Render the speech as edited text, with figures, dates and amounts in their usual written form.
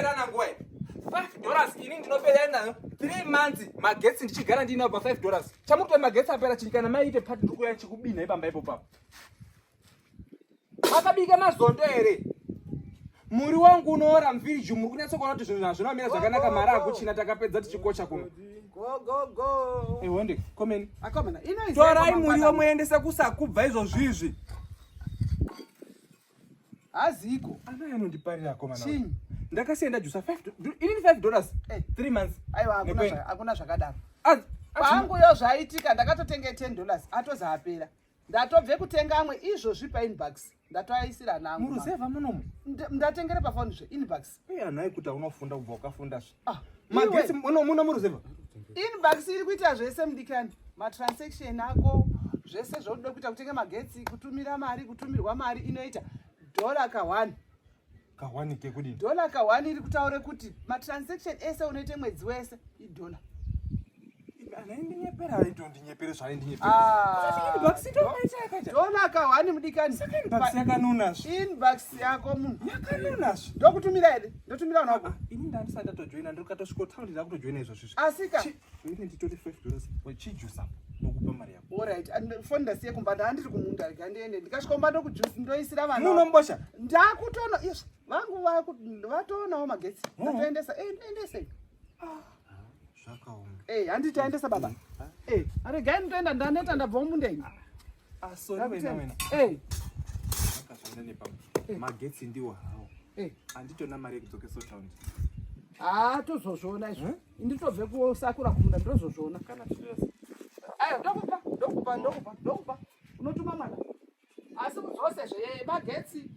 Tinoperana nguva here? $5 ini ndinopera nayo 3 months magetsi ndichigara ndiinawo pa $5. Chamukuti magetsi apera chii kana maiite party ndikuya chikubinha ipamba ipo papo. Makabika mazondo here? Muri wangu unoora mfiriji muri kunyatsa kuona kuti zvinhu hazvina kumira zvakanaka mari hakuchina takapedza tichikocha kuno. Go go go. Eh wonde komeni. Akomana ino is Torai muriwo muendese kusakubva izvozvizvi. Haziko. Ana anondiparira akomana. Chinyi. Ndakasiya ndajusa 5 inini $5 3 months. Aiwa hakuna hakuna zvakadaro. Pangu yo zvaitika ndakatotenga $10 atoza apera. Ndatobve kutenga amwe izvozvi pa inbox ndatoaisira nangu. Muruzevha munomu. Ndatengere pa phone zve inbox. Eh anai kuti unofunda kubva ukafunda zve. Ah, magetsi muno muno muruzevha. Inbox iri kuita zvese mudikani. Ma transaction ako zvese zvaunoda kuita kutenga magetsi, kutumira mari, kutumirwa mari inoita dollar ka 1. Ka 1 kekudini? Dollar ka 1 iri kutaure kuti ma transaction ese unoita mwedzi wese i dollar. Donaka mudikani. Inbox yako munhu. Yakanunazve. Ndokutumira here? Ndotumira vanhu vako. Ah, ini ndandisati ndatojoina ndikatosvika town ndakutojoina izvozvo izvi. Asika. Ini nditoti $5 wechijusa ndokupa mari yako. All right. And phone ndasiye kumba ndandiri kumunda rega ndiende. Ndikasvika kumba ndokujusa ndoisira vanhu. Munombosha. Ndakutono vangu vatoonawo magetsi. Ndatoendesa. Eh, ndoendesa. Ah. Zvakaoma. Eh, handiti taendesa baba. Eh, regai nditoenda ndaneta ndabva mumunda ini. Ah, sorry wena wena. Eh. Akazvaenda nepamwe. Eh. Magetsi ndiwo hawo. Eh. Anditona mari yekudzokesa town. Ah, tozozviona izvo. Hmm? Nditobve kusakura kumunda ndozozviona. Kana tichirasa. Ayo, ndokupa, ndokupa, ndokupa, ndokupa. Unotuma mwana. Asi udzose zve magetsi.